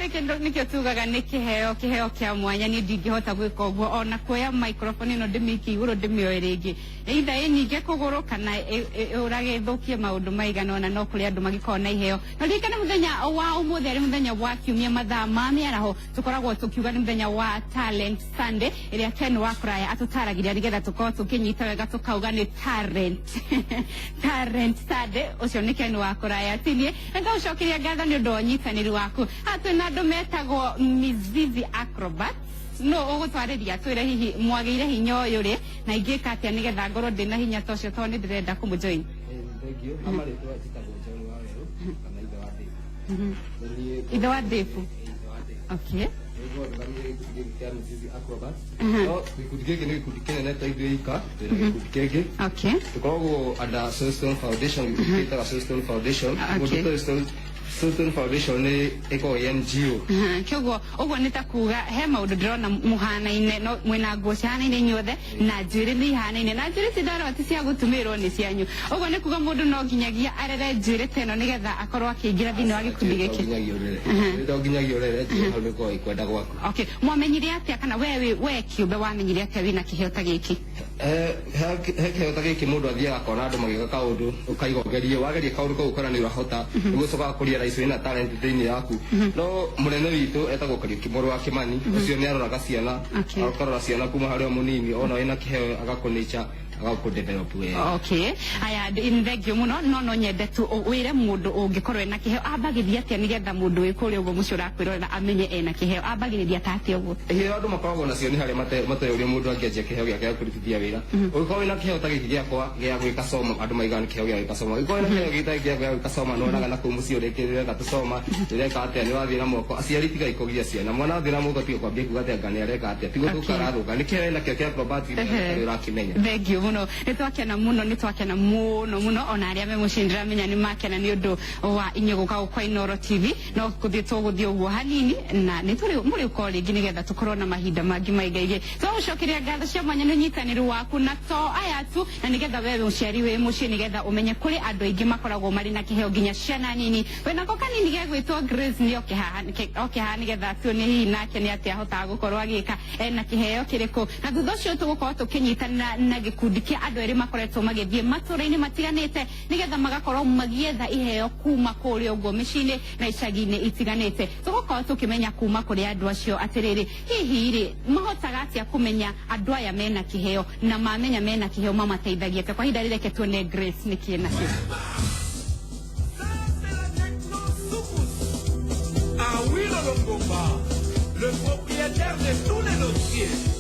Gĩkĩ nĩkĩo tugaga nĩ kĩheo, kĩheo kĩa mwanya. Niĩ ndingĩhota gwĩka ũguo ona kuoya microphone ĩno ndĩmĩikie igũrũ ndĩmĩoe rĩngĩ, either ĩnyinge kũgũrũ kana ĩũrage ĩthũkie maũndũ maigana ona. No kũrĩ andũ magĩkorwo na iheo. Na ririkana mũthenya wa ũmũthĩ arĩ mũthenya wa kiumia, mathaa ma mĩaraho tũkoragwo tũkiuga nĩ mũthenya wa Talent Sunday, ĩrĩa Ken wa Kũraya atũtaragĩria nĩgetha tũkorwo tũkĩnyita wega, tũkauga nĩ Talent Sunday. Ũcio nĩ Ken wa Kũraya, tinie na ngagũcokeria ngatho nĩ ũndũ wa ũnyitanĩri waku. Haha twĩna andũ metagwo Mizizi Acrobats. No ũgũtwarĩria twĩre hihi mwagĩire hinya ũyũ rĩ, na ingĩka atĩa nĩgetha ngorwo ndĩna hinya ta ũcio, tondũ nĩ ndĩrenda kũmũjoin? Thank you. Ama rĩtwa njĩtagwo John Wawerũ kana ithe wa Dave. Ithe wa Dave. Ithe wa Dave. Okay. Nĩguo ndũgamĩrĩire gĩkundi gĩkĩ kĩa Mizizi Acrobats. No gĩkundi gĩkĩ nĩ gĩkundi kĩnene ta ithuĩ ika, twĩna gĩkundi kĩngĩ. Tũkoragwo under Soulstone Foundation, gĩkundi gĩtaga Soulstone Foundation. Mũndũ Soulstone Sultan Foundation nĩ ĩkoragwo ĩ NGO. Kĩoguo ũguo nĩ ta kuga he maũndũ ndĩrona mũhanaine, no mwĩna nguo cihanaine inyuothe na njuĩrĩ nĩ ihanaine, na njuĩrĩ ici ndarora ti cia gũtumĩrwo, nĩ cianyu. Ũguo nĩ kuga mũndũ no nginyagia arere njuĩrĩ ta ĩno nĩgetha akorwo akĩingĩra thĩinĩ wa gĩkundi gĩkĩ? Nginyagia ũrere. To nginyagia ũrere njuĩrĩ, hau nĩ ũkoragwo ĩkwenda gwaku. Okay, mwamenyire atĩa, kana we we kĩũmbe wamenyire atĩa wĩna kĩheo ta gĩkĩ? He kĩheo ta gĩkĩ, mũndũ athiaga akona andũ magĩka kaũndũ, ũkaiga ũgerie. Wageria kaũndũ kau, ũkona nĩ ũrahota, nĩguo ũcokaga kũrealize wĩna talent thĩinĩ yaku. No mũnene witũ etagwo Kariũki mũrũ wa Kĩmani, ũcio nĩ aroraga ciana, akarora ciana kuma harĩ o mũnini, ona wĩna kĩheo agakũnĩcha, agakũdevelop wega. Okay, aya, nĩ thank you mũno, no nyende tu wĩre mũndũ ũngĩkorwo ena kĩheo ambagĩria atĩa, nĩgetha mũndũ wĩ kũrĩa ũguo mũciĩ ũrakwĩrorera amenye ena kĩheo, ambagĩrĩria ta atĩa ũguo? Iheo andũ makoragwo nacio nĩ harĩa mateũria mũndũ angĩanjia kĩheo gĩake gĩa kũrutithia wĩra. Ũngĩkorwo wĩna kĩheo ta gĩkĩ gĩakwa gĩa gwĩka soma, andũ maigaga nĩ kĩheo gĩa gwĩka soma. Ũngĩkorwo wĩna kĩheo gĩkĩ gĩakwa gĩa gwĩka soma, nĩwonaga na kũu mũciĩ ũrĩa ũreka tũcoma, ndĩreka atĩa, nĩ wathiĩ na moko. Aciari tigai kũgia ciana, mwana athiĩ na moko, tiga kwambia kuga atĩ anga nĩ areka atĩa, ti gũthũka arathũka, nĩ kĩheo ena kĩo kĩa acrobatic nĩ ũrakĩmenya. Thank you mũno, nĩ twakena mũno, nĩ twakena mũno mũno. Ona arĩa me mũciĩ ndĩramenya nĩ makena nĩ ũndũ wa inyuĩ gũka gũkwa Inooro TV. No gũthiĩ tũgũthiĩ ũguo hanini na nĩ tũrĩ mũrĩ ũkorwo rĩngĩ nĩgetha tũkorwo na mahinda mangĩ maingaingĩ. Tũgũcokeria ngatho cia mwanya nĩ ũnyitanĩri waku na to aya tu, na nĩgetha we mũciari wĩ mũciĩ, nĩgetha ũmenye kũrĩ andũ aingĩ makoragwo marĩ na kĩheo, nginya ciana nini. Wĩnako kanini gegwĩtwo Grace nĩ oke haha, oke haha nĩgetha tuone hihi nake nĩ atĩa ahotaga gũkorwo agĩka, ena kĩheo kĩrĩkũ. Na thutha ũcio tũgũkorwo tũkĩnyitanĩra na gĩkundi kĩa andũ erĩ makoretwo magĩthiĩ matũra-inĩ matiganĩte nĩgetha magakorwo magĩetha iheo kuma kũrĩa ũguo mĩciĩ-inĩ na icagi-inĩ itiganĩte. Tũgũkorwo tũkĩmenya kuma kũrĩ andũ acio atĩrĩrĩ, hihi rĩ mahotaga atĩa kũmenya andũ aya mena kĩheo, na mamenya mena kĩheo mamateithagia atĩa? Kwa ihinda rĩrĩ reke tuone Grace nĩkĩ nakĩo. Ça, c'est la techno Soukous. À Willow Longomba, le propriétaire de tous les dossiers.